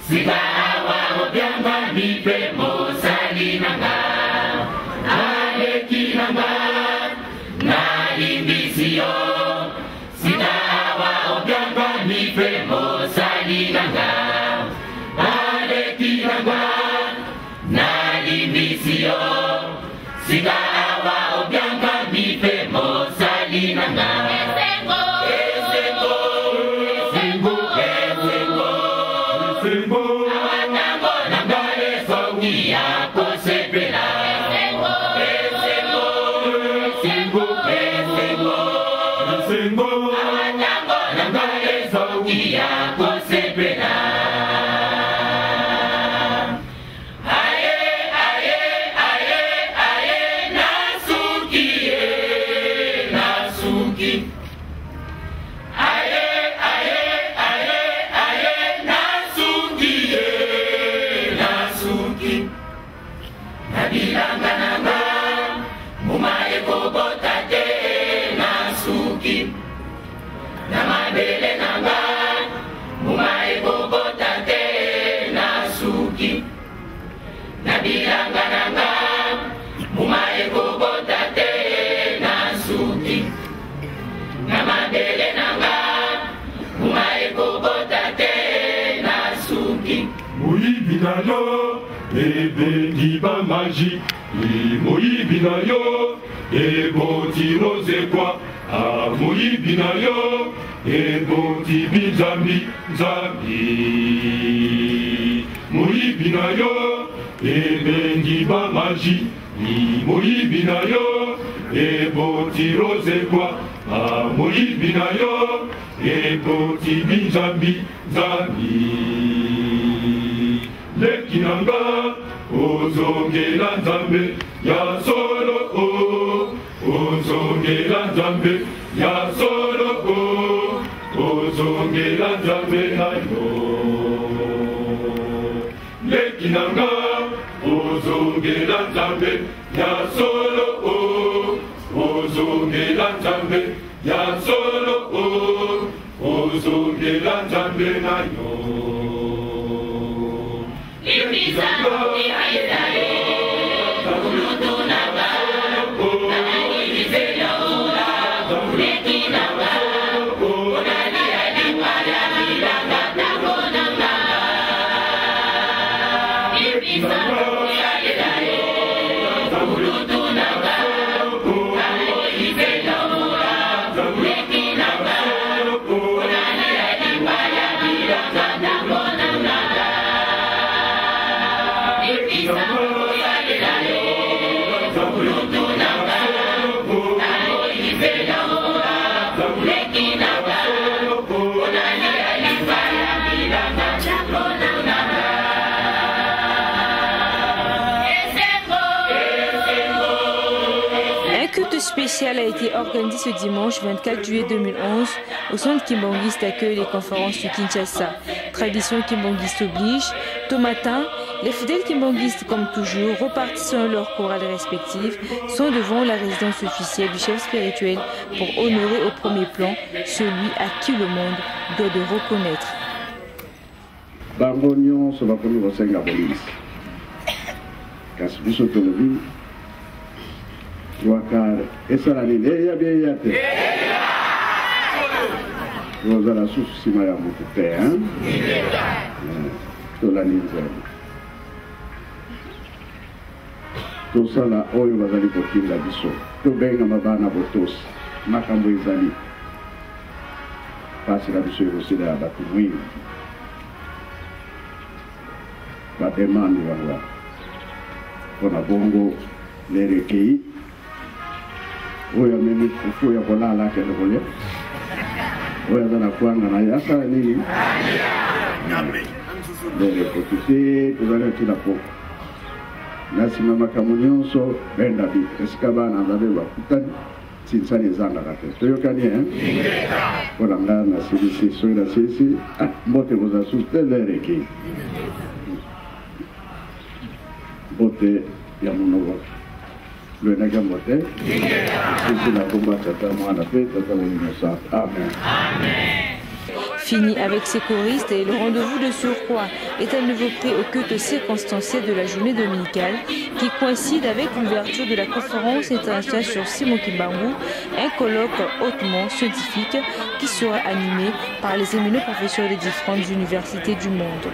Sika awa obiangami mpe mosali na nga, aleki na nga, nalimbisi yo. Sika awa obiangami mpe mosali na nga, aleki na nga, nalimbisi yo. Sika awa obiangami mpe mosali na nga. Esengo, esengo, esengo, esengo, esengo. Awa ntango na nga esoki ya kosepela. Esengo, esengo, esengo, esengo, esengo. Awa ntango na nga esoki ya kosepela. Aye, aye, aye, aye, nasuki, eh, nasuki. Aye, aye, aye, aye, nasuki, eh, nasuki. Na bilanga na nga, mbuma ekobota te, nasuki. Na mabele na nga, mbuma ekobota te, nasuki. Na bilanga na nga, mbuma ekobota te, nasuki. Na mabele na nga, mbuma ekobota te, nasuki. Moyibi na yo ebengi bamaji, moyibi na yo eboti rozekwa, moyibi na yo eboti binzambi nzambi. Moyibi na yo ebengi bamaji, moyibi na yo eboti rozekwa, moyibi na yo eboti binzambi nzambi. Leki na nga ozongela Nzambe ya solo, o ozongela Nzambe ya solo, o ozongela Nzambe na yo. Leki na nga ozongela Nzambe ya solo, o ozongela Nzambe ya solo, o ozongela Nzambe na yo. Limbisa, limbisa ye, kulutu na nga, namoyise lola, leki na nga, onalia lipa ya bilanga ntango na nga. Limbisa, limbisa ye, kulutu na nga, namoyise lola, leki na nga, onalia lipa ya bilanga ntango na nga. Limbisa, limbisa ye, kulutu na nga, namoyise lola, leki na nga, onalia lipa ya bilanga ntango na nga. Esengo, esengo. Un culte spécial a été organisé ce dimanche 24 juillet 2011 au centre kimbanguiste accueille les conférences de Kinshasa. Tradition kimbanguiste oblige, tôt matin, les fidèles kimbanguistes, comme toujours, repartissant leur chorale respective, sont devant la résidence officielle du chef spirituel pour honorer au premier plan celui à qui le monde doit de reconnaître. Bango nyonso bakomi kosenga bolimbisi, kasi biso tolobi wakar esala nini? Eya bi eya te, tozala susu nsima ya motu te, hein? Tolandi Nzambe, tosala oyo bazali kotinda biso, tobengama bana botosi. Makambo ezali pasi na biso ekosila ya bato mwingi bademande yango wana mpona bongo lere ekei oyo amemi fufu ya kolala akende kolia, oyo aza na kwanga na ye asala nini? Lere ekoki te, tozali ntina poko na nsima makambo nyonso benda bi esika bana Nzambe bakutani, sinsani ezangaka te. Toyokani mpo na ngai nasilisi, soki nasilisi mbote kozala susu te, lere ekei. Mbote ya monoko lwenaki yango te, sisi na komba Tata, Mwana mpe Tata Molimo Santo. Amen. Fini avec ses choristes et le rendez-vous de surcroît est à nouveau pris au culte circonstanciel de la journée dominicale qui coïncide avec l'ouverture de la conférence internationale sur Simon Kimbangu, un colloque hautement scientifique qui sera animé par les éminents professeurs des différentes universités du monde.